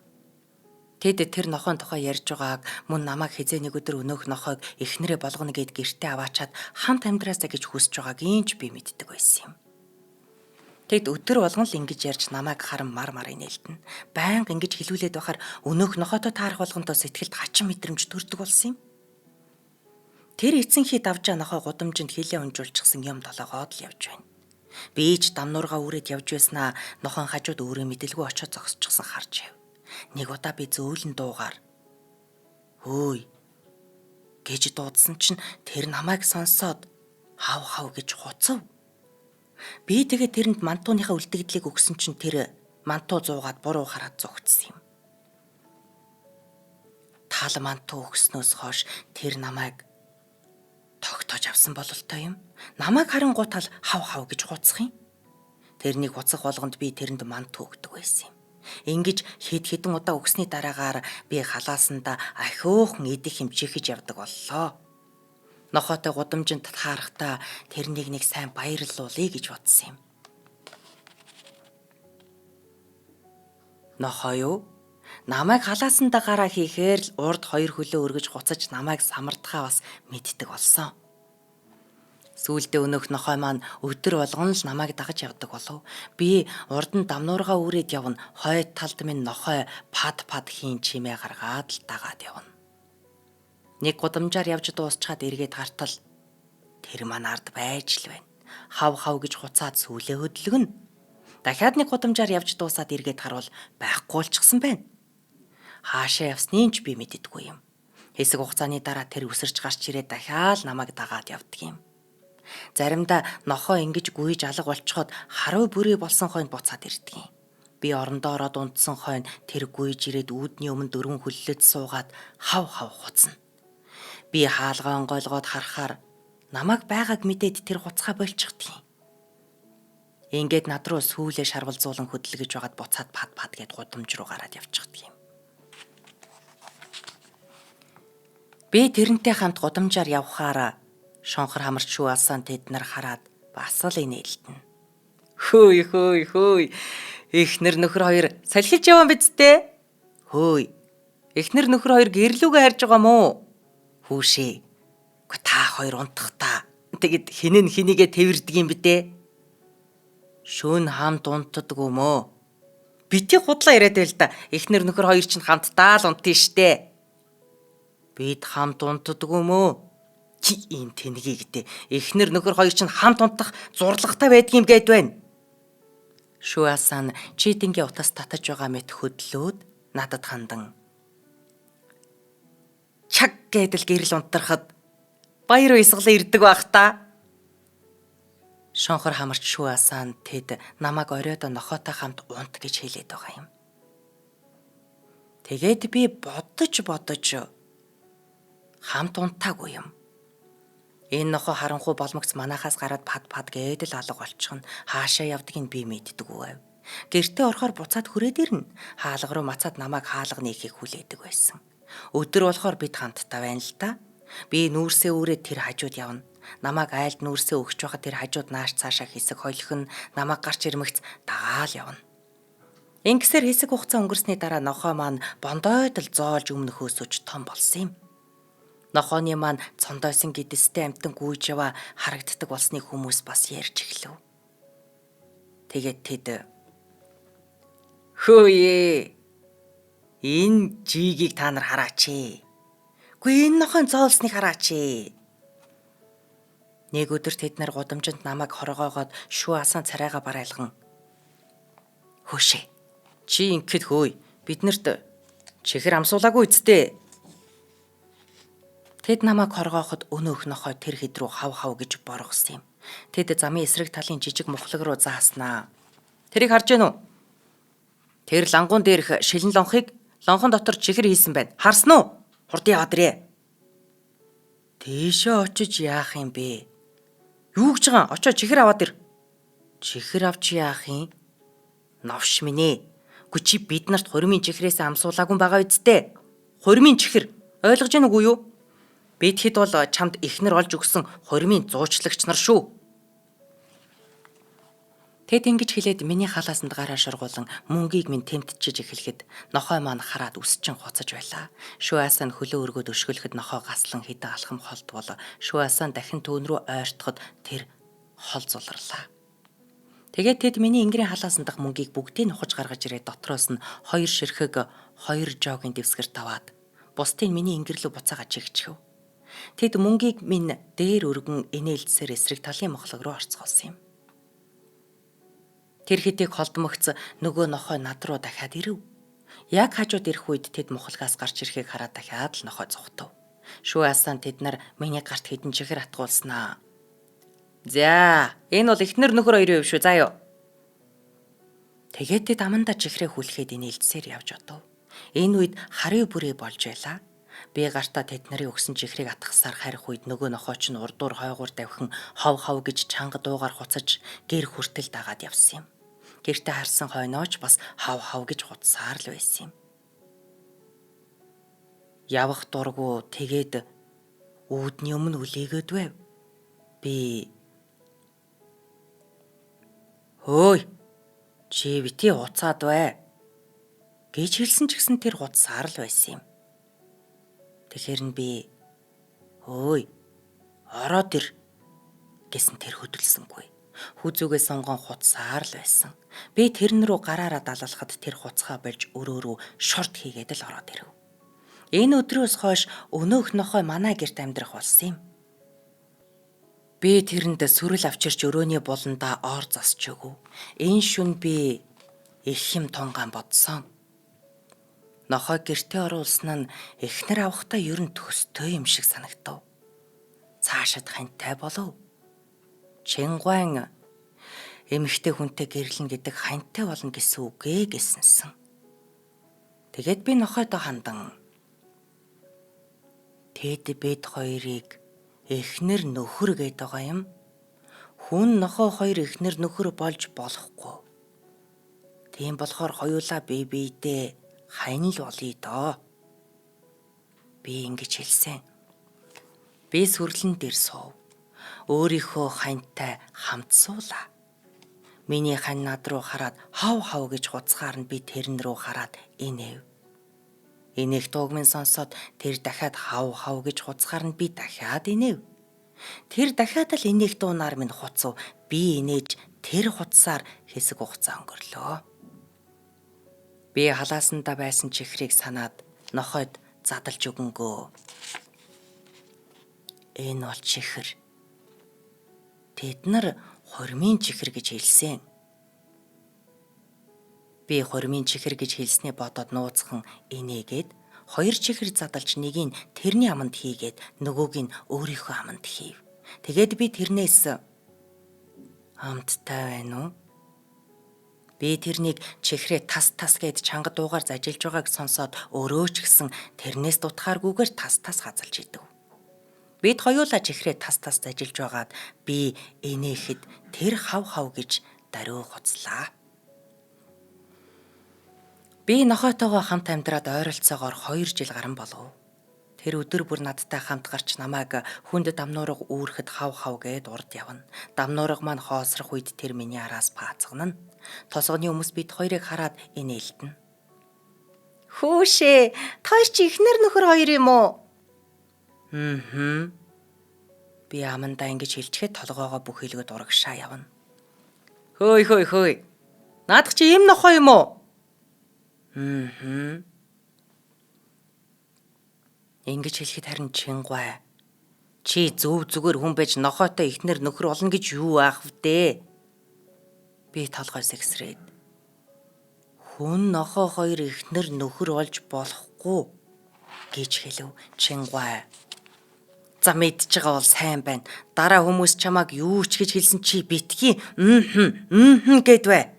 Тэд тэр нохойн тухай ярьж байгааг мөн намайг хизээ нэг өдөр өнөөх нохойг эхнэрээ болгоно гэд гэртээ аваачаад хамт амьдраасаа гэж хүсэж байгааг иймч би мэддэг байсан юм. Тэд өдөр болгон л ингэж ярьж намайг харан мар мар инээлтэн. Байнга ингэж хэлүүлээд байхаар өнөөх нохойтой таарах болгонтой сэтгэлд хачин мэдрэмж төрдөг болсон юм. Тэр эцэнхий давжаа нохой гудамжинд хилээ унжуулчихсан юм долоогоод л явж байна. Би ч дамнуурга үрээд явж байснаа нохойн хажууд өөрөө мэдэлгүй очиод зогсчихсан харж яв. Нэг удаа би зөөлөн дуугаар хөөй гэж дуудсан чинь тэр намайг сонсоод хав хав гэж хуцав. Би тэгээ тэрэнд мантууныхаа үлдэгдлийг өгсөн чинь тэр мантуу зуугаад буруу хараад зугтсан юм. Тал мантуу өгснөөс хойш тэр намайг тогтоож Зовж авсан бололтой юм. Намайг харангуутал хав хав гэж хуцах юм. Тэрнийг хуцах болгонд би тэрэнд манд төгдөг байсан юм. Ингэж хэд хэдэн удаа өгсний дараагаар би халаасандаа ахиухан идэх юм чихэж явдаг боллоо. Нохойтой гудамжинд таарахтаа тэрнийг нэг сайн баярлуулъя гэж бодсон юм. Нохой юу? Намайг халаасандаа гараа хийхээр л урд хоёр хөлөө өргөж хуцаж намайг самардахаа бас мэддэг болсон. Сүүлдээ өнөөх нохой маань өдөр болгон л намайг дагаж явдаг болов. Би урд нь дамнуургаа үрээд явна. Хойд талд минь нохой пад пад хийн чимээ гаргаад л дагаад явна. Нэг гудамжаар явж дуусчаад эргээд гартал тэр маань ард байж л байна. Хав хав гэж хуцаад сүүлээ хөдөлгөнө. Дахиад нэг гудамжаар явж дуусаад эргээд харвал байхгүй болчихсон байна. Хаашаа явсныг ч би мэддэггүй юм. Хэсэг хугацааны дараа тэр үсэрч гарч ирээд дахиад намайг дагаад явдаг юм. Заримдаа нохоо ингэж гүйж алга болцоход харуу бүрээ болсон хойно буцаад ирдэг юм. Би орондоо ороод унтсан хойно тэр гүйж ирээд үүдний өмнө дөрвөн хөллөд суугаад хав хав хуцна. Би хаалгаа онгойлгоод харахаар намайг байгааг мэдээд тэр хуцгаа болчихдгийг. Ингээд над руу сүүлээ шарвалзуулан хөдөлгөж байгаад буцаад пад пад гэд гудамж руу гараад явчихдаг юм. Би тэрнтэй хамт гудамжаар явхаараа шонхор хамарч шүү алсан тэд нар хараад бас л инээлтэн. Хөөй хөөй хөөй. Эхнэр нөхөр хоёр салхилж явсан биз дээ? Хөөй. Эхнэр нөхөр хоёр гэрлүүгээ харж байгаа мó? Хүүшээ. Үгүй та хоёр унтах та. Тэгэд хин нь хинийгээ тэвэрдэг юм бэ дээ? Шөн хамт унтдаг юм уу? Бити худлаа яриад байл та. Эхнэр нөхөр хоёр чинь хамтдаа л унтын штэ. Бид хамт унтдаг юм уу? Чи ийм тэнгийг гэдэг. Эхнэр нөхөр хоёр чинь хамт унтах зурлагатай байдгийм гээд байна. Шүүасан читингийн утас татаж байгаа мэт хөдлөөд надад хандан. Чаг гэдэл гэрэл унтрахад баяр баясгалан ирдэг байх та. Шонхор хамарч шүүасан тэд намайг оройд нохойтой хамт унт гэж хэлээд байгаа юм. Тэгээд би бодож бодож хамт унтаагүй юм. Энэ нохоо харанхуй болмогц манахаас гараад пад пад гээд л алга болчихно. Хаашаа явдгийг би мэддэггүй байв. Гэртээ орохоор буцаад хүрээд ирнэ. Хаалга руу мацаад намайг хаалга нээхийг хүлээдэг байсан. Өдөр болохоор бид хамтдаа байна л да. Би нүүрсээ үрээд тэр хажууд явна. Намайг айлд нүүрсээ өгч байхад тэр хажууд нааш цаашаа хэсэг холих нь намайг гарч ирмэгц дагаал явна. Ингэсээр хэсэг хугацаа өнгөрсний дараа нохой маань бондойд л зоолж өмнөхөөсөж том болсон юм. Нохооны маань цондойсон гэдэстэй амтан гүйж яваа харагддаг болсныг хүмүүс бас ярьж эхлэв. Тэгээд тэд хөөе энэ жигийг та нар хараач ээ. Үгүй энэ нохойн зоолсныг хараач ээ. Нэг өдөр тэд нар гудамжинд намайг хоргоогоод шүү асан царайгаа барайлган. Хөөшээ. Чи ингэхэд хөөе. Биднэрт чихэр амсуулаагүй үсттэй. Тэд намайг хоргооход өнөөх нохой тэр хэд рүү хав хав гэж боргосон юм. Тэд замын эсрэг талын жижиг мухлаг руу зааснаа. Тэрийг харж гэнэ үү? Тэр лангуун дээрх шилэн лонхыг лонхон дотор чихэр хийсэн байна. Харсан уу? Хурдан яваад ирээ. Тийшээ очиж яах юм бэ? Юу гэж байгаа? Очоо чихэр аваад ир. Чихэр авч яах юм? Новш минь ээ. Үгүй чи бид нарт хурмын чихрээс амсуулаагүй байгаа үсттэй. Хурмын чихэр ойлгож гэнэ үгүй юу? Бид хэд бол чамд эхнэр олж өгсөн хурмын зуучлагч нар шүү. Тэд ингэж хэлээд миний халаасанд гараа шургуулан мөнгийг минь тэмтчиж эхлэхэд нохой маань хараад үсчин хуцаж байлаа. Шүү асан хөлөө өргөөд өшгөлөхөд нохой гаслан хэдэн алхам холд бол шүү асан дахин түүн рүү ойртоход тэр хол зуларлаа. Тэгээд тэд миний энгэрийн халаасан дах мөнгийг бүгдийг нухаж гаргаж ирээд дотроос нь 2 ширхэг 2 жогийн дэвсгэр таваад бусдыг миний ингэрлүү буцаага чигчхэв. Тэд мөнгийг минь дээр өргөн инээлдсээр эсрэг талын мохлог руу орцгоолсон юм. Тэр хэдийг холдмогц нөгөө нохой над руу дахиад ирэв. Яг хажууд ирэх үед тэд мухлагаас гарч ирэхийг хараад дахиад л нохой зугтав. Шүү асан тэд нар миний гарт хэдэн чихэр атгуулснаа. За, энэ бол эхнэр нөхөр хоёрын хувь шүү заа юу. Тэгээд тэд амандаа чихрээ хүлхэд инээлдсээр явж одов. Энэ үед харив бүрээ болж байлаа. Би гартаа тэд нарын өгсөн чихрийг атгасаар харих үед нөгөө нохой ч нь урдуур хойгуур давхин хов хов гэж чанга дуугаар хуцаж гэр хүртэл дагаад явсан юм. Гэртээ харсан хойноо ч бас хов хов гэж хуцсаар л байсан юм. Явах дургу тэгээд үүдний өмнө үлээгээд байв. Би "Хөөй, чи бити уцаад бай" гэж хэлсэн ч гэсэн тэр хуцсаар л байсан юм. Тэгэхээр нь би "Хөөй, ороод ир" гэсэн тэр хөдөлсөнгүй. Хүзүүгээ сонгон хуцсаар л байсан. Би тэрэн рүү гараараа далалахад тэр хуцгаа болж өрөө рүү шорт хийгээд л ороод ирэв. Энэ өдрөөс хойш өнөөх нохой манай гэрт амьдрах болсон юм. Би тэрэнд сүрэл авчирч өрөөний буландаа ор засч өгөв. Энэ шүн би их юм тунгаан бодсон. Нохой гэртээ оруулсан нь эхнэр авахдаа ер нь төстэй юм шиг санагдав. Цаашид ханьтай болов. Чингуайн эмэгтэй хүнтэй гэрлэн гэдэг ханьтай болно гэсэн үг ээ гэсэнсэн. Тэгээд би нохойдоо хандан тэд бид хоёрыг эхнэр нөхөр гээд байгаа юм. Хүн нохой хоёр эхнэр нөхөр болж болохгүй. Тийм болохоор хоёулаа бие биедээ хань л болъё доо. Би ингэж хэлсэн. Би сүрлэн дээр суув. Өөрийнхөө ханьтай хамт суулаа. Миний хань над руу хараад хав хав гэж хуцгаар нь би тэрэн рүү хараад инээв. Инээх дууг минь сонсоод тэр дахиад хав хав гэж хуцгаар нь би дахиад инээв. Тэр дахиад л инээх дуунаар минь хуцав. Би инээж тэр хуцсаар хэсэг хугацаа өнгөрлөө. Би халаасандаа байсан чихрийг санаад нохойд задалж өгөнгөө. Энэ бол чихэр. Тэд нар хормын чихэр гэж хэлсэн. Би хормын чихэр гэж хэлснээ бодоод нууцхан инээгээд хоёр чихэр задалж нэгийг тэрний аманд хийгээд нөгөөг нь өөрийнхөө аманд хийв. Тэгээд би тэрнээс амттай байна уу? Би тэрнийг чихрээ тас тас гэд чанга дуугаар зажилж байгааг сонсоод өөрөө ч гэсэн тэрнээс дутхааргүйгээр тас тас хазалж идэв. Бид хоёулаа чихрээ тас тас зажилж байгаад би инээхэд тэр хав хав гэж даруй хуцлаа. Би нохойтойгоо хамт амьдраад ойролцоогоор 2 жил гарan болов. Тэр өдөр бүр надтай хамт гарч намайг хүнд дамнуурга үүрэхэд хав хав гээд урд явна. Дамнуурга маань хоосрох үед тэр миний араас паацгана. Тосгоны хүмүүс бид хоёрыг хараад инээлдэнэ. Хүүшээ, та хоёр чи эхнэр нөхөр хоёр юм уу? Мм. Би амандаа ингэж хэлчихэд толгоогоо бүхийлгөд урагшаа явна. Хөөй хөөй хөөй. Наадах чи ийм нохой юм уу? Мм. Ингэж хэлэхэд харин Чингуай. Чи зөв зүгээр хүн байж нохойтой эхнэр нөхөр болно гэж юу аах вдэ? Би толгой сэгсрээд. Хүн нохой хоёр эхнэр нөхөр болж болохгүй гэж хэлв Чингуай. За мэдж байгаа бол сайн байна. Дараа хүмүүс чамааг юу ч гэж хэлсэн чи битгий мм мм гэдвэ.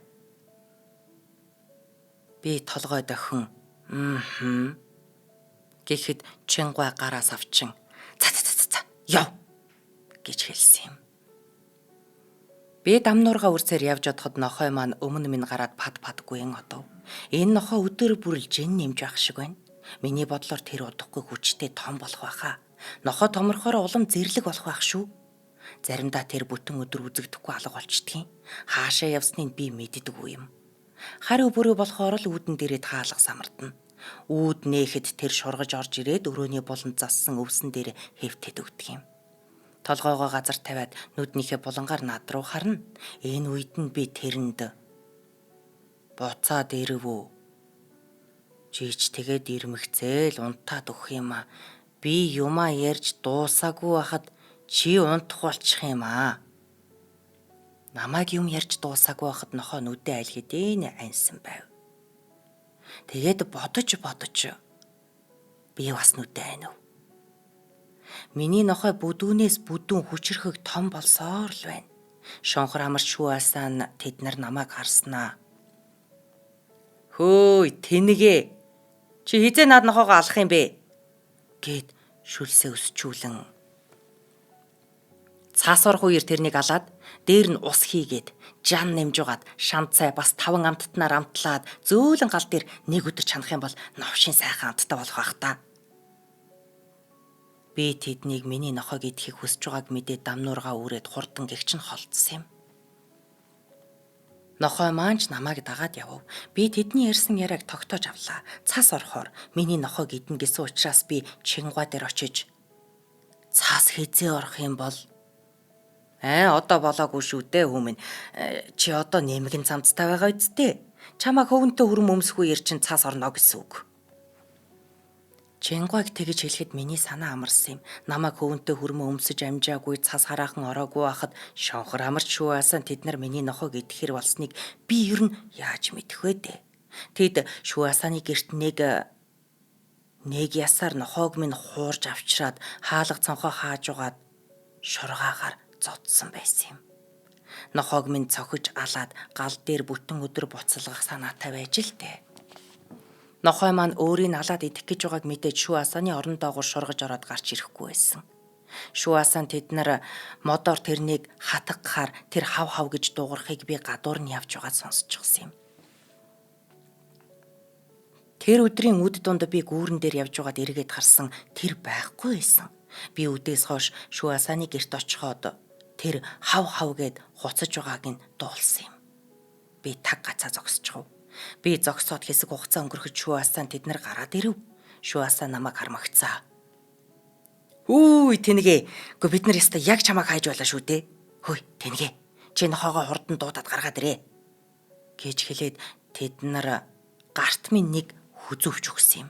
Би толгой дохин мм гэхэд Чингуай гараас авчин за за за за яв гэж хэлсэн юм. Би дамнуурга үрсээр явж одоход нохой маань өмнө минь гараад пад падгүйн одов. Энэ нохой өдөр бүр л жин нэмж байх шиг байна. Миний бодлоор тэр удахгүй хүчтэй том болох байхаа. Нохой томорхоор улам зэрлэг болох байх шүү. Заримдаа тэр бүтэн өдөр үзэгдэхгүй алга болчдгийн. Хаашаа явсныг би мэддэггүй юм. Хари бүрөө болохоор л үүдэн дээрээ таалга самардна. Үүд нээхэд тэр шургаж орж ирээд өрөөний буланд зассан өвсөн дээр хэвтэд өгдөг юм. Толгоогоо газар тавиад нүднийхээ булангаар над руу харна. Энэ үед нь би тэрэнд буцаад ирэв үү? Жийч тэгээд ирмэгцээл унтаад өгөх юм аа. Би юмаа ярьж дуусаагүй байхад чи унтах болчих юм аа. Намайг юм ярьж дуусаагүй байхад нохоо нүдээ аль хэдийн аньсан байв. Тэгээд бодож бодож би бас нүдээ анив. Миний нохой бүдүүнээс бүдүүн хүчрхэг том болсоор л байна. Шонхор амар шүү асаан тэд нар намайг харснаа. Хөөй тэнэгэ. Чи хизээ над нохоогоо алах юм бэ? Гэт шүлсээ өсчүүлэн цаас орох үеэр тэрнийг алаад дээр нь ус хийгээд жан нэмж угаад шанд цай бас 5 амттнаар амтлаад зөөлөн гал дээр нэг өдөр чанах юм бол новшин сайхан амттай болох байх та. Би тэднийг миний нохойг идэхийг хүсэж байгааг мэдээд дамнуургаа үрээд хурдан гэгч нь холдсон юм. Нохой маань ч намайг дагаад явв. Би тэдний ярьсан яриаг тогтоож авлаа. Цас орохоор миний нохойг идэнэ гэсэн учраас би Чингуа дээр очиж цас хэзээ орох юм бол одоо болоогүй шүү дээ хүмүүн. Чи одоо нэмгэн цамцтай байгаа үсттэй. Чамайг хөвөнтөө хүрм өмсөх үеэр чинь цас орно гэсэн үг. Чингуаг тэгж хэлэхэд миний санаа амарсан юм. Намайг хөвөнтөө хүрмөө өмсөж амжаагүй, цас хараахан ороогүй байхад шонхор амарч шүү асан тэд нар миний нохойг идэхэр болсныг би ер нь яаж мэдэх вэ дээ. Тэд шүү асааны герт нэг ясаар нохойг минь хуурж авчраад хаалга цонхоо хааж угаад шургаагаар зодсон байсан юм. Нохойг минь цохиж алаад гал дээр бүтэн өдөр буцалгах санаатай байж л дээ. Нохой маань өөрийг алаад идэх гэж байгааг мэдээд шүү асааны орон доогуур шургаж ороод гарч ирэхгүй байсан. Шүү асан тэд нар модоор тэрнийг хатгахаар тэр хав хав гэж дуугарахыг би гадуур нь явж байгаад сонсчихсон юм. Тэр өдрийн үд дунд би гүүрэн дээр явж байгаад эргээд харсан тэр байхгүй байсан. Би үдээс хойш шүү асааны герт очиход тэр хав хав гэд хуцаж байгааг нь дуулсан юм. Би таг гацаа зогсчихов. Би зогсоод хэсэг хугацаа өнгөрөхөд шүү асаан тэд нар гараад ирэв. Шүү асаа намайг хармагцаа. Үгүй тэнгээ. Гэхдээ бид нар яста яг чамайг хайж байлаа шүү дээ. Хөөе тэнгээ. Чи нохоогоо хурдан дуудаад гаргаад ирээ. Гэж хэлээд тэд нар гарт минь нэг хүзүүвч өгсөн юм.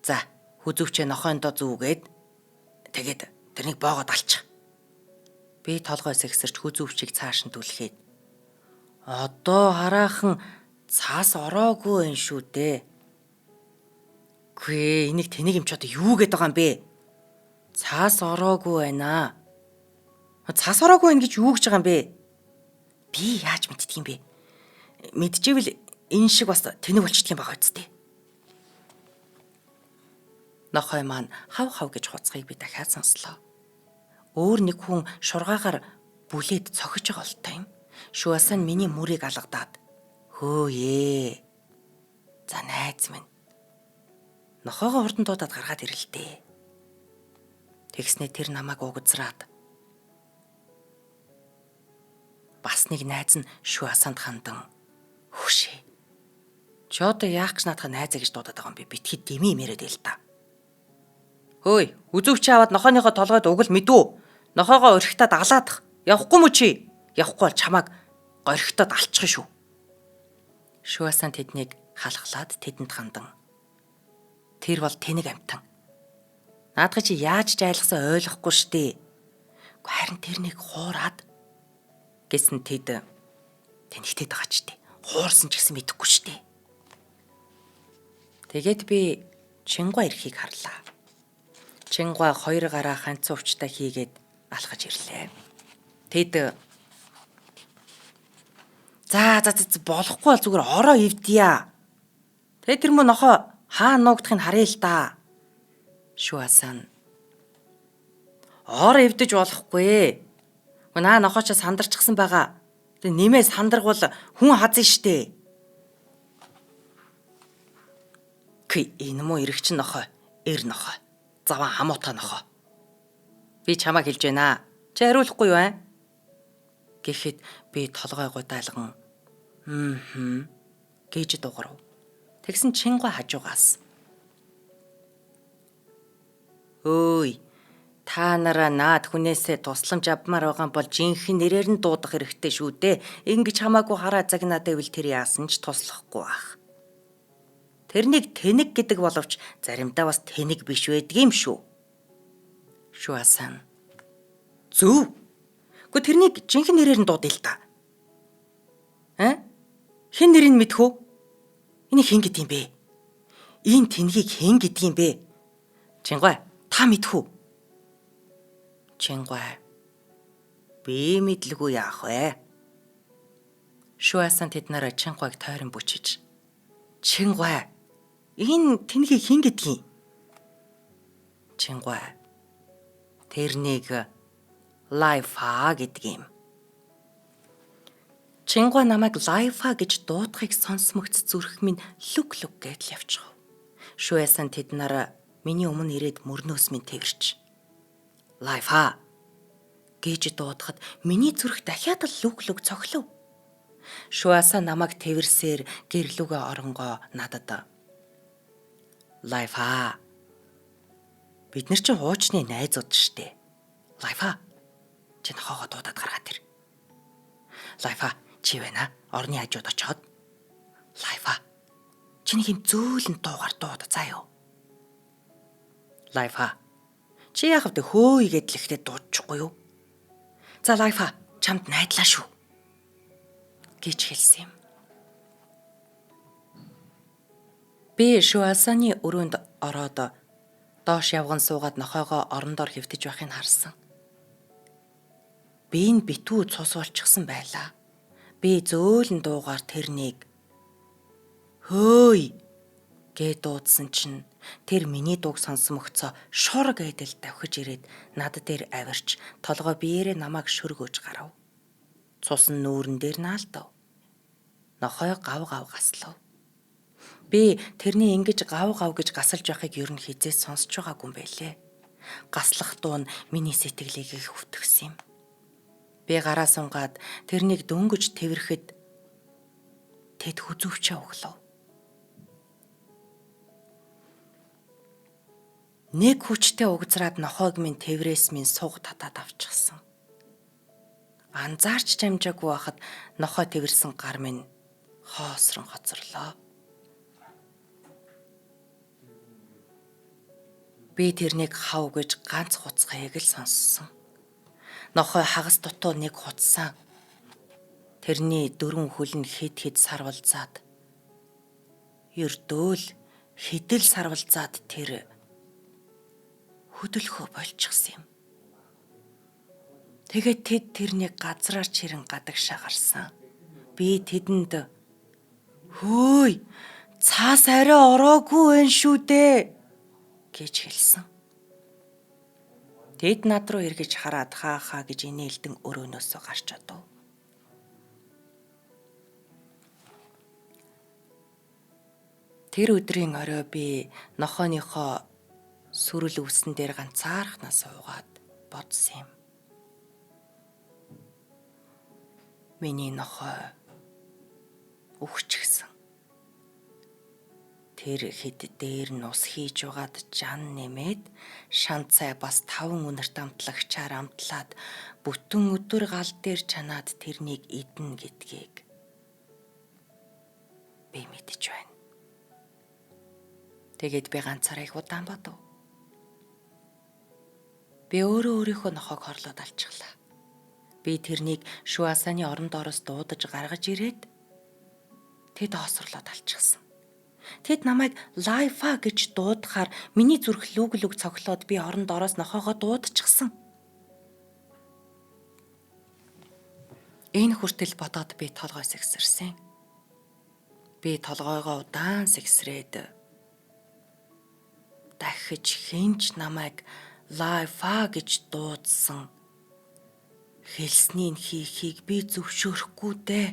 За хүзүүвчээ нохоондоо зүүгээд тэгээд тэрнийг боогод алчих. Би толгой сэгсэрч хүзүүвчийг цааш нь түлхээд одоо хараахан цаас ороогүй юм шүү дээ. Гүй энийг тэнийг юм ч одоо юу гээд байгаа юм бэ? Цаас ороогүй байна. Цаас ороогүй байна гэж юу гэж байгаа юм бэ? Би яаж мэддэг юм бэ? Мэдчихвэл энэ шиг бас тэнэг болчихдог юм байгаа үсттэй. Нохой маань хав хав гэж хуцахыг би дахиад сонслоо. Өөр нэг хүн шургаагаар бүлээд цохиж байгаа болтой юм. Шүү асан миний мөрийг алгадаад хөөе. За найз минь. Нохоогоо хурдан дуудаад гаргаад ирэлтэй. Тэгснээ тэр намайг угзраад бас нэг найз нь шүү асанд хандан хөшээ. Чи одоо яах гэж наадах найзаа гэж дуудаад байгаа юм бэ? Битгий дэмий мэрэд байл та. Хөөе, үзүүвч аваад нохооныхоо толгойд угал мэдүү. Нохоогоо орхитаад алаадах. Явахгүй мүү чи? Явахгүй бол чамайг горхитод алчих шүү. Шүүасан тэднийг халахлаад тэдэнд хандан. Тэр бол тэнэг амтан. Наадах чи яаж жайлгасан ойлгохгүй штэ. Харин тэрнийг хуураад гэсэн тэд тэнэгтэд байгаа ч штэ. Хуурсан ч гэсэн мэдэхгүй штэ. Тэгээд би Чингуа ирэхийг харлаа. Чингуа хоёр гараа ханцсан увчтай хийгээд алхаж ирлээ. Тэд за за за болохгүй бол зүгээр ороо эвдъя. Тэгээд тэр мө нохоо хаа нуугдахыг харъя л да. Шүү асан. Ороо эвдэж болохгүй. Наа нохоо ч сандарчихсан байгаа. Тэг нэмээ сандаргуул хүн хазна штэ. Кэ энэ мө эрэгч нохоо, эр нохоо. Заван хамуутай нохоо. Би чамайг хэлж байна. Чи хариулахгүй юу аа? Гэхэд би толгой гудайлган гэж дуугарв. Тэгсэн Чингуа хажуугаас өөй та нараа наад хүнээсээ тусламж авмаар байгаа бол жинхэнэ нэрээр нь дуудах хэрэгтэй шүү дээ. Ингэж хамаагүй хараа загнаад байвал тэр яасан ч туслахгүй байх. Тэрнийг тэнэг гэдэг боловч заримдаа бас тэнэг биш байдаг юм шүү. Шүү асан. Зөв. Гэхдээ тэрнийг жинхэнэ нэрээр нь дуудъя л та. Аа? Хэн нэрийг мэдэх үү? Энийг хэн гэдэг юм бэ? Энэ тэнгийг хэн гэдэг юм бэ? Чингуй, та мэдэх үү? Чингуй. Би мэдлгүй яах вэ? Шүүасан тэд нараа Чингуйг тойрон бүчиж. Чингуй. Энэ тэнхийг хэн гэдгийг? Чингуй. Тэрнийг Лайфа гэдэг юм. Чингуй намайг Лайфа гэж дуудахыг сонсмогц зүрх минь лүк лүк гэдэл явчихв. Шүясан тэд нар миний өмнө ирээд мөрнөөс минь тэрч. Лайфа гэж дуудахад миний зүрх дахиад л лүк лүк цохлов. Шуаса намайг тэрсээр гэрлүүгээ оронгоо надад. Лайфа. Бид нар чинь хуучны найзууд штэ. Лайфа. Чи нохоогоо дуудаад гаргаад ир. Лайфа, чи байна? Орны хажууд очоод. Лайфа. Чи нэг юм зөөлөн дуугаар дуудаа заа юу. Лайфа. Чи яах вэ? Хөөе гэдэл ихтэй дуудчихгүй юу? За Лайфа, чамд найдлаа шүү гэж хэлсэн юм. Би Шуасаны өрөөнд ороод доош явган суугаад нохойгоо орондоор хэвтэж байхыг харсан. Би энэ битүү цус болчихсон байлаа. Би зөөлөн дуугаар тэрнийг хөөй гэж дуудсан чинь тэр миний дууг сонсомогцоо шур гэдэл давхиж ирээд над дээр авирч толгой биеэрээ намайг шөргөөж гарав. Цус нь нүүрэн дээр наалдав. Нохой гав гав гаслав. Би тэрний ингэж гав гав гэж гасалж байхыг ер нь хизээс сонсч байгаагүй юм байлээ. Гаслах дуу нь миний сэтгэлийг их өвтгсөн юм. Би гараа сунгаад тэрнийг дөнгөж тэрхэд тэд хүзүүвчээ өглөө. Нэг хүчтэй угзраад нохойг минь тэврээс минь суг татаад авчихсан. Анзаарч чамжаагүй байхад нохой тэвэрсэн гар минь хоосрон хоцорлоо. Би тэрнийг хав гэж ганц хуцхайг л сонссон. Нохой хагас дутуу нэг хуцсан. Тэрний дөрвөн хөл нь хэд хэд сарвалзаад ердөөл хэдэл сарвалзаад тэр хөдөлгөө болчихсон юм. Тэгээд тэд тэрнийг газраар чирэн гадагшаа гарсан. Би тэдэнд хөөй цаас арай ороогүй байх шүү дээ гэж хэлсэн. Тэд над руу эргэж хараад хаа хаа гэж инээлдэн өрөөнөөсөө гарч одов. Тэр өдрийн орой би нохооныхоо сүрэл өвсөн дээр ганцаархнаа суугаад бодсон юм. Миний нохой үхчихсэн. Тэр хэд дээр нь ус хийж угаад жан нэмээд шанцай бас 5 үнэрт амтлагчаар амтлаад бүтэн өдөр гал дээр чанаад тэрнийг идэнэ гэдгийг би мэдэж байна. Тэгээд би ганцаараа их удаан бодов. Би өөрөө өөрийнхөө нохойг хорлоод алчихлаа. Би тэрнийг Шуасаны орон доороос дуудаж гаргаж ирээд тэд оосрлоод алчихсан. Тэд намайг Лайфа гэж дуудахаар миний зүрх лүг лүг цоглоод би орон доороос нохойгоо дуудчихсан. Энэ хүртэл бодоод би толгой сэгсэрсэн. Би толгойгоо удаан сэгсрээд дахиж хинч намайг Лайфа гэж дуудсан. Хэлснийг хийхийг би зөвшөөрөхгүй дээ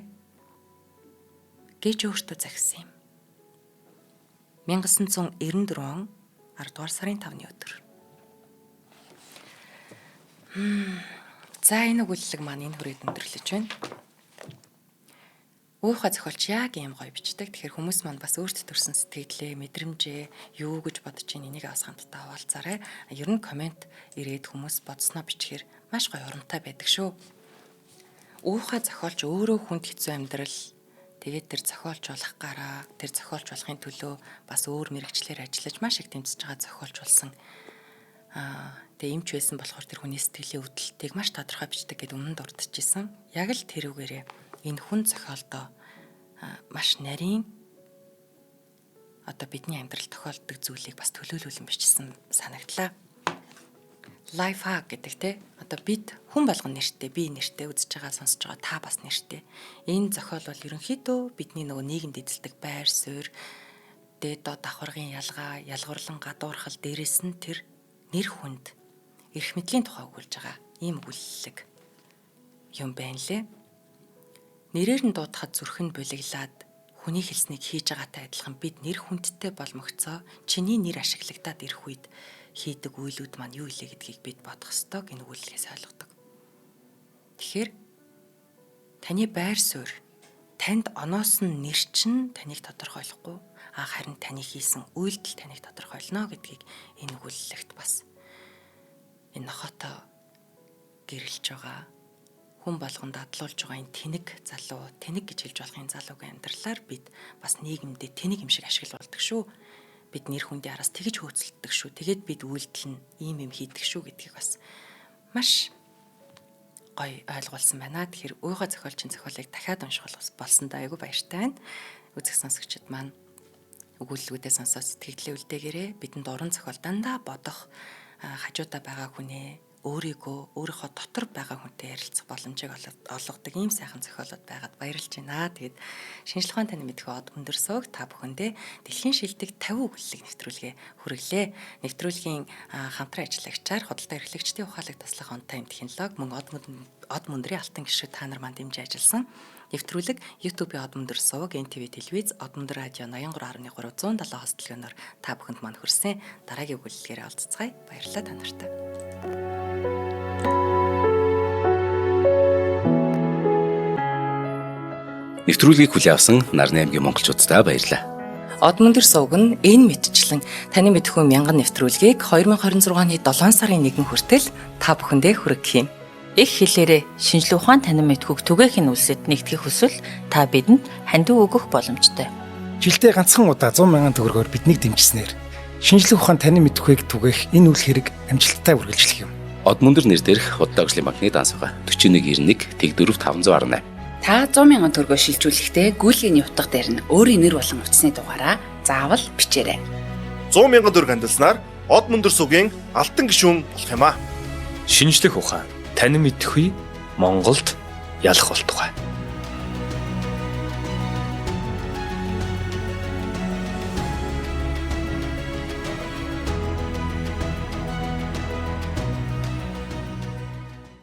гэж өөртөө загсан юм. 1994 он 10 дугаар сарын 5-ны өдөр. За энэ өгүүлэлэг маань энэ хүрээд өндөрлөж байна. Уухай зохиолч яг ийм гоё бичдэг. Тэгэхээр хүмүүс маань бас өөртөө төрсэн сэтгэлээ, мэдрэмжээ юу гэж бодож байна энийг бас хамтдаа хуваалцаарай. Ер нь комент ирээд хүмүүс бодсноо бичгээр маш гоё урамтай байдаг шүү. Уухай зохиолч өөрөө хүнд хэцүү амьдрал тэгээд тэр зохиолч болох гараа, тэр зохиолч болохын төлөө бас өөр мэрэгчлэр ажиллаж маш их тэмцэж байгаа зохиолч болсон. Тэгээ эмч байсан болохоор тэр хүний сэтгэлийн өвдөлтийг маш тодорхой бичдэг гэдээ өмнө дурдчихсан. Яг л тэрүүгээрээ энэ хүн зохиолдоо маш нарийн одоо бидний амьдрал тохиолддог зүйлийг бас төлөөлүүлэн бичсэн санагдлаа. Life hack гэдэг те. Одоо бид хүн болгон нэртэй, би нэртэй, үзэж байгаа, сонсож байгаа та бас нэртэй. Энэ зохиол бол ерөнхийдөө бидний нөгөө нийгэмд эзэлдэг байр суурь, Дээд доод давхаргын ялгаа, ялгуурлан гадуурхал, дээрээс нь тэр нэр хүнд, эрх мэдлийн тухай өгүүлж байгаа ийм өгүүлэлэг юм байна лээ. Нэрээр нь дуудахад зүрх нь булиглаад хүний хэлснийг хийж байгаатай адилхан бид нэр хүндтэй болмогцоо чиний нэр ашиглагдаад ирэх үед хийдэг үйлүүд маань юу илээ гэдгийг бид бодох ёстой гэнэ өгүүлэлгээс ойлгодог. Тэгэхээр таны байр суурь, танд оноосон нэр чинь таныг тодорхойлохгүй, харин таны хийсэн үйлдэл таныг тодорхойлно гэдгийг энэ өгүүлэлэгт бас энэ нохотой гэрэлж байгаа, хүн болгонд адлуулж байгаа энэ тэнэг залуу, тэнэг гэж хэлж болох энэ залуугийн амьдралаар бид бас нийгэмдээ тэнэг юм шиг ашиглуулдаг шүү. Бид нэр хүндийн араас тэгж хөөцөлддөг шүү. Тэгээд бид үйлдэл нь ийм юм хийдэг шүү гэдгийг бас маш гоё ойлгуулсан байна. Тэгэхээр уйгаа зохиолчийн зохиолыг дахиад унших болсондоо айгүй баяртай байна. Үзэх сонсогчид маань өгүүлэлгүүдээ сонсоод сэтгэлдээ үлдээгээрэй. Бидэнд уран зохиол дандаа бодох, хажуудаа байгаа хүнээ, өөрийгөө, өөрийнхөө дотор байгаа хүнтэй ярилцах боломжийг олгодог ийм сайхан зохиолууд байгаад баярлж байна. Тэгээд шинжлэх ухаан таны мэдхүй од өндөр сууг та бүхэндээ дэлхийн шилдэг 50 өгүүлэлэг нэвтрүүлгээ хүргэлээ. Нэвтрүүлгийн хамтран ажиллагчаар худалдаа эрхлэгчдийн ухаалаг туслах он тайм технологи мөн од мөндрийн алтан гишүүд та нар маань дэмжиж ажилласан. Нэвтрүүлэг YouTube-ийн од өндөр суваг, NTV телевиз, од өндөр радио 83.3 107 хост төлгөөнөөр та бүхэнд маань хүрсэн. Дараагийн өгүүлэлгээр уулзцгаая. Баярлалаа та нартай. Нэвтрүүлгийг хүлээн авсан Нарны аймгийн монголчууддаа баярлалаа. Од мөндөр сувг нь энэ мэтчлэн таны мэдхүй мянган нэвтрүүлгийг 2026 оны 7 сарын 1 хүртэл та бүхэндээ хүргэх юм. Их хэлээрээ шинжлэх ухаан танин мэдхүйг түгээхийн үлсэд нэгтгэх хүсвэл та бидэнд хандив өгөх боломжтой. Жилдээ ганцхан удаа 100 мянган төгрөгөөр биднийг дэмжсэнээр шинжлэх ухаан танин мэдхүйг түгээх энэ үл хэрэг амжилттай үргэлжлэх юм. Од мөндөр нэр дээрх худалдаа өгслийн банкны данс байгаа. 4191 тэгдөрөв 518. Та 100 мянган төгрөгөөр шилжүүлэхдээ гүйлгээний утга дээр нь өөрийн нэр болон утасны дугаараа заавал бичээрэй. 100 мянган төгрөг хандилснаар од мөндөр сугийн алтан гишүүн болох юм аа. Шинжлэх ухаан танин мэдхүй Монголд ялах болтугай.